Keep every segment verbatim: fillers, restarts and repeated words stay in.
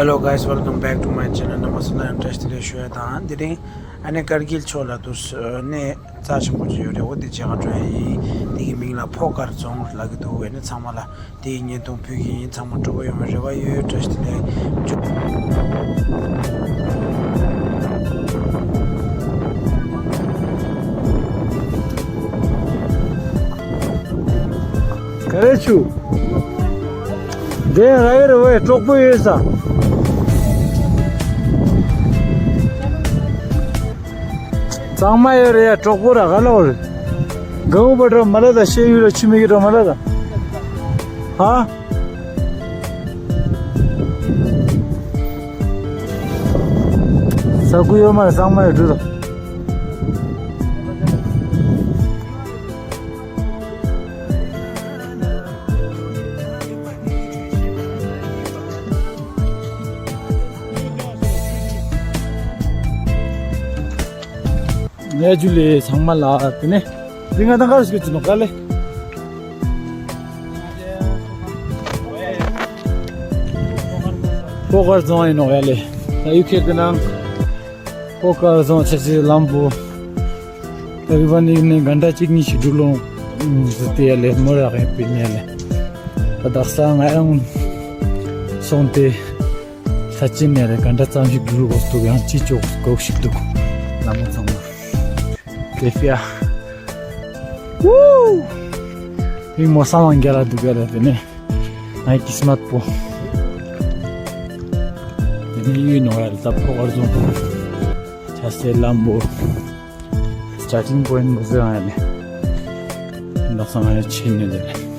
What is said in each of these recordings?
Hello guys, welcome back to my channel. རྣམ་པ་ཚོ་ལ་ཡང་བཀྲ་ཤིས་བདེ་ལེགས་ཞུ་ཡ་དང་། དེ་རིང་ཨ་ནི་ཀར་གིལ་ཕྱོགས་ལ་དུ་གནས་རྩ་ཆེན་པོ་ཅིག་ཡོད་རེད། འོ་དེ་མཇལ་ག་འགྲོ་ཡ་ཡིན། དེ་གི་མིང་ལ་ཕོ་ཀར་རྫོང་ལབ་ཀྱི་འདུག་ཨ་ནི་ཚང་མ་ལ་དེའི་བརྙན་ཐུང་ཕུལ་གྱི་ཡིན། ཚང་མ་སྤྲོ་པོ་ཡོང་བའི་རེ་བ་ཡོད། བཀྲ་ཤིས་བདེ་ལེགས། ག་རེ་བྱུང་། དེ་ར་ཡོད་རེད་བས། གྲོགས་པོ་ཡོད་ས། གཙང་མ་ཡོད་རེད་ཡ། གྲོགས་པོ་ར་ག་ལ་བ་རེད། གའུ་པ་འགྲོ་མ་ལ་ད། ཤེས་ཡུལ་ལ་ཆུ་མིག་གི་འགྲོ་མ་ལ་ད། ཧ། ས་ཁུ་ཡོད་མ་རེད། གཙང་མ་ཡོད་འགྲོ་ད། ལས་རྒྱུ་ལས་ཚང་མ་ལ་དེ་ནས་རིང་ང་དང་གར་སྐྱོད་ཀྱི་ནོ་ག་ལེ། ཕོ་ཀར་རྫོང་ཡིན་ནོ་ག་ལེ། ད་ཡུ་ཁེ་དེ་ནང་ཕོ་ཀར་རྫོང་ཆ་ཆེ་ལམ་བུ། ད་རི་བ་ནི་ནས་གན་ད་གཅིག་གཉིས་ཤིག་འགྲུལ་ལོང་ཟི་ཏེ་ཡ་ལེ། མོ་ར་གན་པི་ནི་ཡ་ལེ། ད་དག་ས་ང་རང་སོང་སྟེ། ས་ཆེན་ནས་རེད། ག་འདྲ་ཙམ་ཞིག་འགྲུལ་དགོས་འདུག་ཡང་ཅི་ལྕོགས་དགོས་ཞིག་འདུག་ལ་མོ་ཚང་མ། དེ་ཕིའ། ཝུ། ཧིང་མོ་ས་མང་རྒྱ་ལ་འདུག་ག་ལ། དེ་ནས་ངའི་ཀི་སི་མད་པོ། དེ་ནས་ཡུལ་ནོ་ཡ་ལ་ད་ཕོ་བར་ཙོང་། ཆ་སེ་ལམ་བུ། སི་ཊར་ཊིང་པོ་ཡིན་མོ་ཟེར་ཡ་ལེ། ལག་ས་ང་ཡ་ཆེ་ནས་དེ་ནས།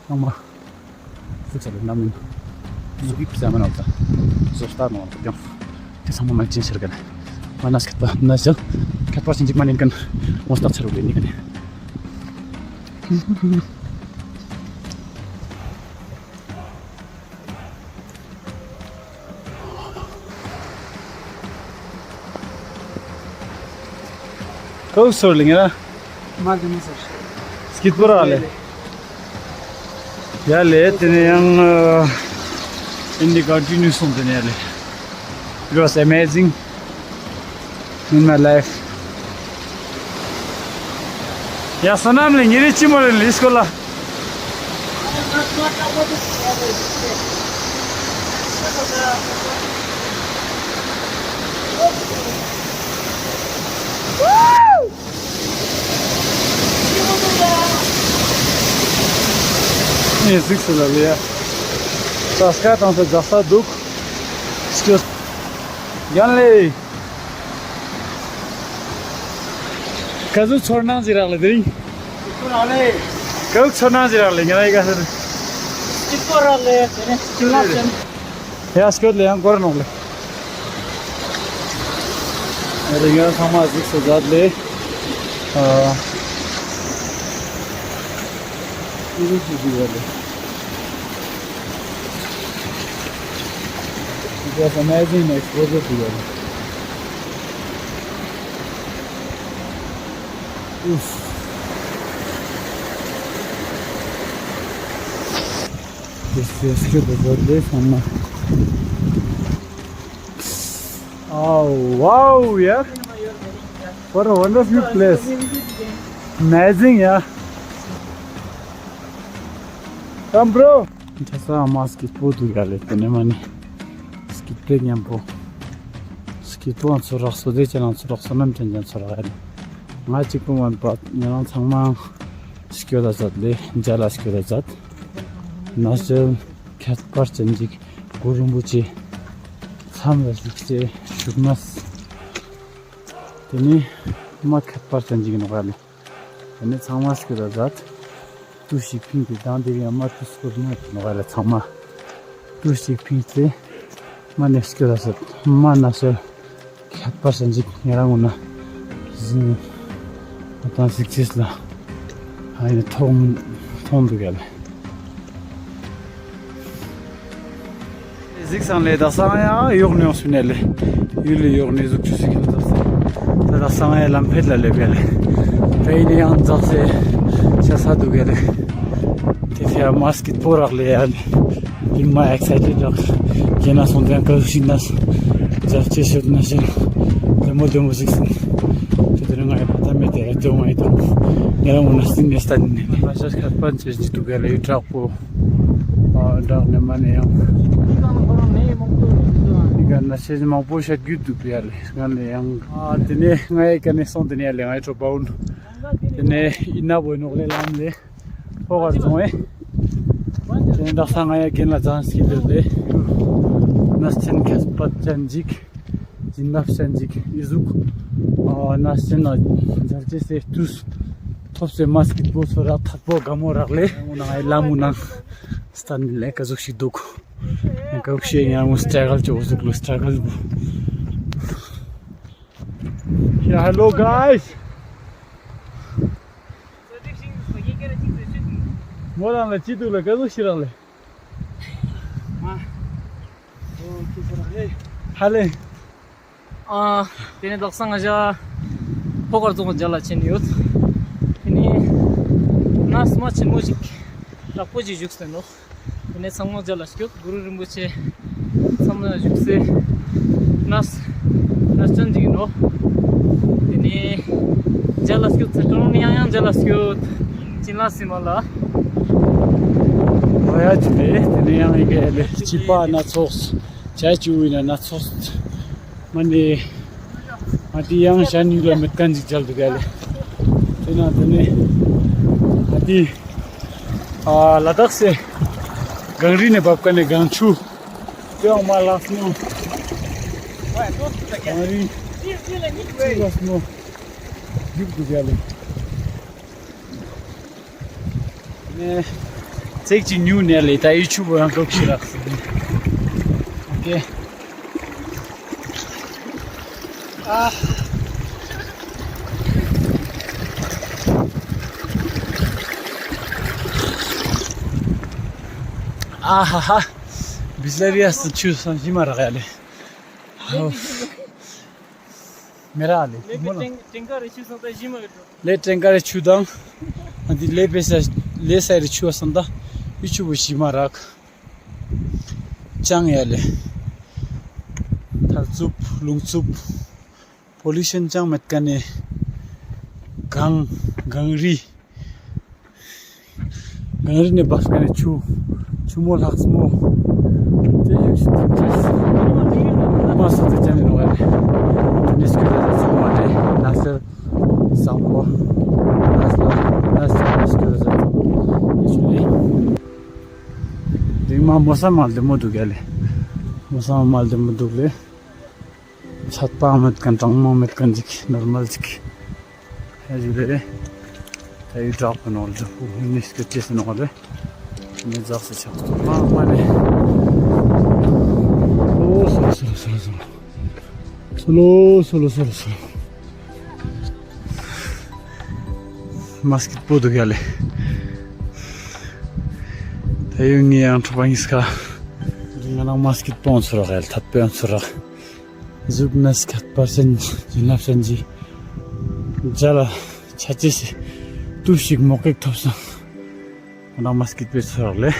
ཚང་མ། ཚིག་ཚ་ལ་རྣམ་སྨིན། ཟུག་གིས་བསམ་མ་ནོར་ད། བཟོ་ལྟ་ནོར་ད་ཀྱང་། དེ་ཚང་མ་མ་ཅན་ཤར་ག་ནས། མ་ནས་ཁད་པ་ན་ཞག་ཁད་པ་ཞིག་འཇིག་མ་ནིན་ཀན། མོ་སྟག་ཚར་བ་ལས་ནི་ཀ་ནས། ཀའུ་སོར་ལིང་ར། མ་དེ་མ་སོར། སྐྱིད་པོ་ར་ལེ། ཡ་ལེ། དེ་ནས་ཡང་ཨིན་ཌི་ཀོན་ཊི་ནིའུ་སོང་། དེ་ནས་ཡ་ལེ། It was amazing in my life. ཡ་ས་ནམ་ལེ། ཉེ་རེ་ཅི་མོ་ལེ་ལིས་ཀོ་ལ། ངས་གཟིགས་སུ་ལ་ལུ་ཡ། ས་སྐ་དང་ས་རྫ་ས་འདུག་སྐྱོ། ཡང་ལེ། ག་ཟུག་ཚོར་སྣང་ཞིག་རག་ལེ་དེ་རིང་། ཚོར་རག་ལེ། ག་ཟུག་ཚོར་སྣང་ཞིག་རག་ལེ། ང་རང་ཡི་ག་ཟེར། སྐྱིད་པོ་རག་ལེ། དེ་ནས་སྐྱིད་ལ་ཅན། ཡ་སྐྱོད་ལེ་ཡང་སྐོར་ནོག་ལེ། ཡ་རིང་ཡང་ཚང་མ་གཟིགས་སུ་མཛད་ལེ། ཨ། ཨི་རུ་ཅི་ཞིག་ཡོད་ལེ། It was amazing exposure to you. Oof. This is good, this is good. Oh, wow, yeah. What a wonderful place. Amazing, yeah. Come, bro. ཁ་སང་མ་སྐྱིད་པོ་འདུག་ཡ་ལེ། དེ་ནས་མ་ནི་སྐྱིད་པའི་མཉམ་པོ། སྐྱིད་པོའང་ཚོར་རག་སོ་དེ་ཅན་ལང་ཚོར་རག་སོ་ནམ་ཅན་ཅན་ཚོར་རག་ཡ་ལེ། ང་གཅིག་པུ་མ་ཡིན་པ་ཉེ་རང་ཚང་མ་སྐྱོད་ལ་མཛད་ལེ། མཇལ་ལ་སྐྱོད་ལ་མཛད། ན་ཞལ་ཁྱད་པར་ཅན་ཅིག་གུ་རུ་རིན་པོ་ཆེ་མཚམས་ལ་བཞུགས་སེ་བཞུགས་ན། དེ་ནས་མ་ཁྱད་པར་ཅན་ཅིག་ནོག་ཡ་ལེ། དེ་ནས་ཚང་མ་སྐྱོད་ལ་མཛད། ཏུ་ཞིག་ཕིང་སྟེ་དང་དེ་ཡང་མ་ཏུ་སྐོར་མ་ཐུ་ནོ་ག་ལ་ཚང་མ། ཏུ་ཞིག་ཕིང་སྟེ་མ་ནེ་སྐྱོད་ལ་ཟེར། མ་ན་ཤ་ཁྱད་པར་ཞན་ཅིག་ཉེ་རང་ངུ་ན་ཟིན། ང་དང་གཟིགས་ཅེས་ལ་ཨ་ཡིན་ཐོག་མ་ མཐོང་འདུག་ག་ལེ། གཟིགས་སང་ལེ། ད་སང་ཡང་ཡོག་ནས་ཡོང་སུ་ནས་ལེ། ཡུལ་ལ་ཡོག་ནས་གཟུགས་ཆུ་སི་ཁན་ཟག་སེ། ད་ད་སང་ཡང་ལམ་ཕེད་ལ་ལེ་བ་ལེ། ཕེ་ནས་ཡང་ཟག་སེ་ཤ་ས་འདུག་ག་ལེ། དེ་ཕི་ཡ་མ་སི་ཀི་པོ་རག་ལེ་ཡ་ལེ། ཡིན་མ་ཨེག་སའི་ཊེད་རག་གྱེན་ན་སོང་དོན་ག་ཞིག་ན་ཟག་ཅེ་ཤོད་ན་ཤེ། དེ་མོ་དེ་མོ་གཟིགས་སང་། དེ་དེ་ནས་ང་ཡི་པ་ད་མེད་དེ་ར་དེ་ང་ཡི་དང་། ཉེ་རང་ངོ་ན་སྟིང་ནས་ལྟ་ནི་ནས་ནས། ང་ཤ་ཁ་པན་ཅེ་ཅི་འདུག་ག་ལེ། ཡུ་བྲག་པོ། ཨ་བྲག་ནས་མ་ནས་ཡང་། འདི་ག་ན་ཤེས་མང་པོ་ཤ་རྒྱུད་འདུག་ཡ་ལེ། ང་ལེ་ཡང་། ཨ་དེ་ནས་ང་ཡི་ཀ་ནས་སོང་དེ་ནས་ཡ་ལེ། ང་ཡི་ཁྲོ་བའུན། དེ་ནས་ཨི་ན་བོ་ནོག་ལེ་ལམ་ལེ། ཕོ་བར་རྫོང་ཨེ། དེ་ནས་དག་ས་ང་ཡ་རྒན་ལ་ཛང་སྐྱིད་ལེ་ལེ། ན་སེན་ཁ་པ་ཅན་ཅིག་སྦྱིན་བདག་ཅན་ཅིག་ཨི་ཟུག་ཨ་ན་སེན་ན་ཛར་ཅེ་སེ་ཏུས། ཐོབ་སེ་མ་སྐྱིད་པོ་ཚོ་རག་ཐད་པོ་དགའ་མོ་རག་ལེ། ང་ཡི་ལ་མུ་ནང་སྟན་ལེ་ག་ཟུག་ཞིག་འདུག་ག་ཤེས་ཡང་མུ་སྟྲ་གལ་ཅོ་ཟུག་ལོ་སྟྲ་གལ་བུ། Yeah, hello guys. མོ་རང་ལ་ཅི་འདུག་ལ་ག་ཟུག་ཞིག་རག་ལེ། ཧ་ལེ། ཨ། དེ་ནས་དག་ས་ང་ཞ་ཕོ་བར་རྫོང་གི་མཇལ་ལ་ཕྱིན་ཡོད། དེ་ནས་ན་སྨ་ཆེན་མོ་ཞིག་ཡག་པོ་ཞིག་བཞུགས་སོང་ནོ། དེ་ནས་ཚང་མ་མཇལ་ལ་སྐྱོད། གུ་རུ་རིན་པོ་ཆེ་ཚང་མ་བཞུགས་སེ་ན་ན་སྐྱོན་ཞིག་ནོ། དེ་ནས་མཇལ་ལ་སྐྱོད་ཚེ་གྲོང་ནས་ཡང་ཡང་མཇལ་ལ་སྐྱོད། ཅིན་ལ་སི་མ་ལ། ཨོ་ཡ་ཅི་ལེ། དེ་ནས་ཡང་ཡི་གེ་ལེ་སྐྱིད་པ་སྣ་ཚོགས། བྱ་བཅུ་བའི་ནང་ན་ཚོགས། མ་ནི། ང་དེ་ཡང་ཞན་ཡུལ་ལ་མེད་མཁན་ཅིག་མཇལ་འདུག་ག་ལེ། དེ་ན་དེ་ནས། ང་དེ། ཨ་ལ་དྭགས་སེ། གངས་རི་ནས་བབས་མཁན་ནས་གངས་ཆུ། དེའང་མ་ལགས་སོ། གངས་རི། ལགས་སོ། རྒྱུག་འདུག་ག་ལེ། ནས། ཚིག་ཅིག་ཉུང་ནས་ལས་ད་ཡུ་ཆུབ་ཡང་འགྲོ་ཁྱི་རག་སོང་། ཨོ་ཀེ། ཨ། ཨ་ཧ་ཧ། བི་ཟ་རི་ཡ་སི་ཆུ་སང་ཞི་མ་རག་ཡ་ལེ། ཧོ། མེ་ར་ལེ། ལེ་མོ་ལ། ཀྲེང་ཀ་རེ་ཆུ་སང་ད་ཞི་མ་ཡོད་འགྲོ། ལེ་ཀྲེང་ཀ་རེ་ཆུ་དང་། ཨ་འདི་ལེ་པེ་ས་ལེ་ས་རེ་ཆུ་སང་ད་ཡུ་ཆུ་བོ་ཞི་མ་རག་ཅང་ཡ་ལེ། ཐར་རྩུབ་རླུང་རྩུབ། པོ་ལུ་ཤན་ཅང་མེད་ཀ་ནས། གངས་གངས་རི། གངས་རི་ནས་བབས་ཀ་ནས་ཆུ། ཆུ་མོ་ལྷགས་མོ། དེ་ཡུལ་ཞིག་ཐིམ་ཆེས། མ་སོ་དེ་ཅན་ནས་ནོ་བ་ལེ། དེ་ནས་སྐྱོད་ར་ཚང་མ་ལེ། ན་སེ་བཟང་པོ། ན་སེ་ན་སེ་སྐྱོད་ར་ཚང་མ་ལེ། ཞུ་ལེ། དེ་མ་མོ་ས་མ་ལྡེ་མོ་འདུག་ག་ལེ། མོ་ས་མ་ལྡེ་མོ་འདུག་ལེ། ཆད་པ་མེད་མཁན་གྲང་མོ་མེད་མཁན་ཅིག་ནོར་མལ་ཅིག་ཧ་ཞུ་ལེ། ད་ཡུལ་གྲགས་པོ་ནོར་ལེ་ཧུ་ཧུ་ནི་སྐད་ཅེས་ནོར་ལེ། ནི་ཛག་སེ་ཆགས་སོ་མ་མ་ནི། ཨོ་སོ་སོ་སོ་སོ། སོ་ལོ་སོ་ལོ་སོ་ལོ་སོ་ལོ། མ་སྐྱིད་པོ་འདུག་ཡ་ལེ། ད་ཡོད་ངེས་ཡང་གྲོགས་པ་གཉིས་ཀ་ང་རང་མ་སྐྱིད་པོ་ཚོར་ར་ཡ་ལེ། ཐད་པའི་ཚོར་ར། གཟུགས་ནས་ཁ་པར་ཅན་གྱི་ལབ་ཅན་གྱི་མཇལ་ལ་ཆ་ཅེས་སི་ཏུས་ཤིག་མོ་ཀེག་ཐོབ་སོང་། ང་རང་མ་སྐྱིད་པོ་ཚོར་ར་ལེ།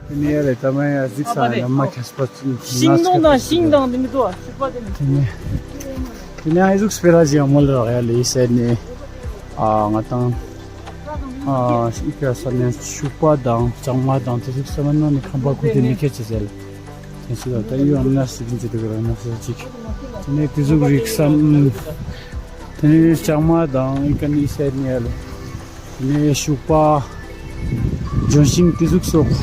དེ་ནས་ཡ་ལེ་ད་མ་ཡ་གཟིགས་ས་ཡ་མ་ཁྱད་པར་ཅན་ཤིང་སྡོང་དང་ཤིང་དང་དེ་མི་འདུག་ཨ། ཤུག་པ་དེ་མི་འདུག་དེ་ནས་དེ་ནས་ཨ་གཟུགས་སྤེ་ར་ཅིག་ཡང་མོལ་རག་ཡ་ལེ་ཟེར་ནས། ཨ་ང་དང་ཨ་ཤིག་པ་ས་ནས་ཤུག་པ་དང་ལྕང་མ་དང་དེ་གཟུགས་ས་མ་ནང་ནས་ཁམས་པ་ཁུ་དེ་མི་ཁྱད་ཅེས་ཟེར་ལེ། དེ་ཚོ་ད་ཡོད་ཨམ་ན་སི་གིན་ཅི་དུ་ག་ར་ན་སི་ཅིག་དེ་ནས་དེ་གཟུགས་རིགས་སམ། དེ་ནས་ལྕང་མ་དང་ཨི་ཀ་ནི་ཟེར་ནས་ཡ་ལེ། དེ་ནས་ཤུག་པ། ལྗོན་ཤིང་དེ་གཟུགས་སོགས།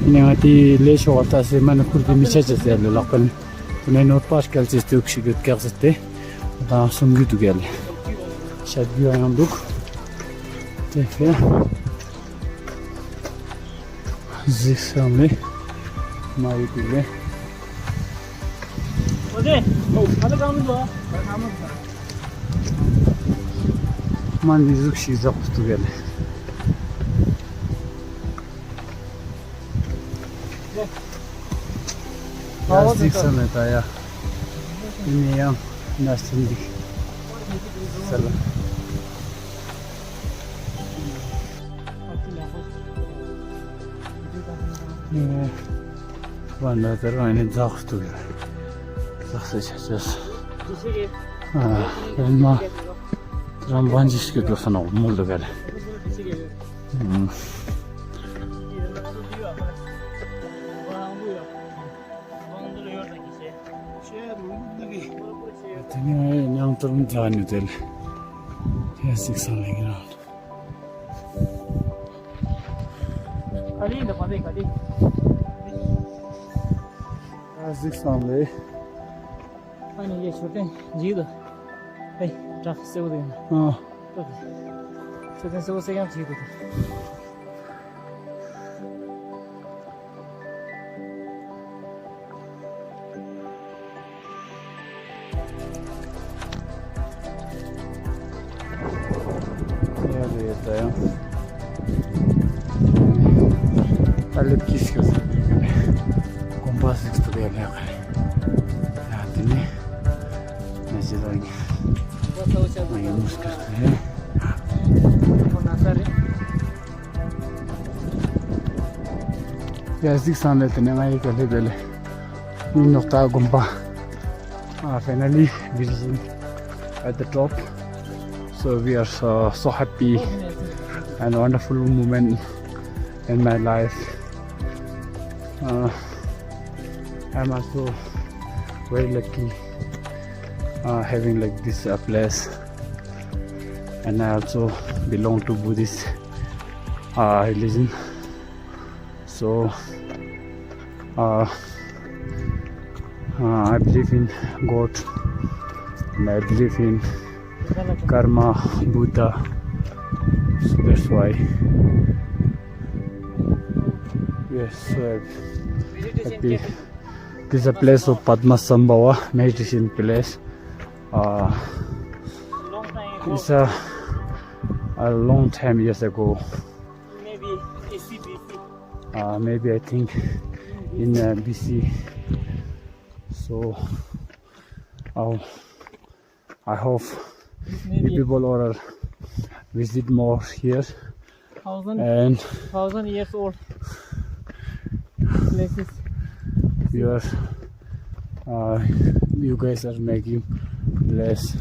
དེ་ནས་ང་དེ་ལས་ཤོག་ཨ་ལྟ་སེ་མ་ནི་ཁུར་དེ་མི་ཆ་ཅེས་ཟེར་ལེ་ལག་པ་ནི། དེ་ནས་ནོར་པ་སྐལ་ཅེས་དེ་འུག་ཤིག་ཡོད་ཀྱག་ཟེར་ཏེ། ད་གསུང་རྒྱུ་འདུག་ཡ་ལེ། བཤད་རྒྱུ་ཡང་འདུག་དེ་ཕེ། གཟིགས་སམ་ལེ། མ་ཡི་དེ་ལེ། ཨོ་དེ། ཨོ་ཁ་ལ་གང་མི་འདུག་ཨ། མ་འདི་ཟུག་ཞིག་ཟག་ཏུ་ག་ལེ། ཡ་གཟིགས་ས་མེད་ད་ཡ། ཡིན་ནའི་ཡང་ན་སེམས་འདི་ས་ལ། ཨེ། བ་འདྲ་དེར་བ་ནི་ཛག་སྟུ་ཡོད། ཛག་སེ་ཆ་ཆ་སེ། ཨ། རང་མ། རང་བན་ཇི་སྐད་དུ་ས་ནོ་མུལ་དུ་ག་རེ། ཨུམ། དེ་ནས་ཉང་ཏུར་མི་ཛ་ནི་དེ་ལ། ཡ་སིག་སང་ལེ་གི་རང་། ག་ལེ་འདི་མ་རེད་ག་ལེ། ཨ་གཟིགས་སམ་ལེ། ཨ་ནི་ཡེ་མཆོད་རྟེན་འཇིག་ཏུ། ཨེ་བྲག་སེ་བོ་དེ་ཡིན་ན། ཨ། ལྟོས་དེ། མཆོད་རྟེན་སེ་བོ་སེ་ཡང་འཇིག་ཏུ་དེ། ཡ་རེད་ད་ཡང་། ཨ་ལེབ་ཀྱི་སྐྱོ་ས་ནས་གོམ་པ་སིག་སྟུ་བས་ལས་ཀ་རེད། ཡ་དེ་ནས་ང་ཅི་ལ་ཡིན། ང་ཡིན་མོ་སྐྱོ་ས་རེད། ཡ་གཟིགས་སམ་ལེ། དེ་ནས་ང་ཡི་ག་ལེ་བེ་ལེ་ནི་ནོག་ཏ་དགོན་པ། Uh, finally, we reached at the top. So we are so, so happy and wonderful moment in my life. Uh, I'm also very lucky, uh, having like this, uh, place, and I also belong to Buddhist, uh, religion. So, uh, uh, I believe in God and I believe in karma, Buddha. So that's why. Yes, so happy. This is a place of Padmasambhava meditation place. Uh, it's a, a long time years ago. Maybe A C, B C. Uh, maybe I think in, uh, B C. So, uh, I hope you people all are visit more here. Thousand, and thousand years old places. You are, uh, you guys are making bless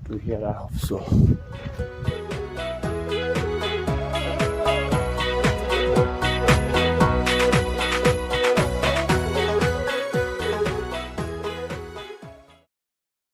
to hear. I hope so.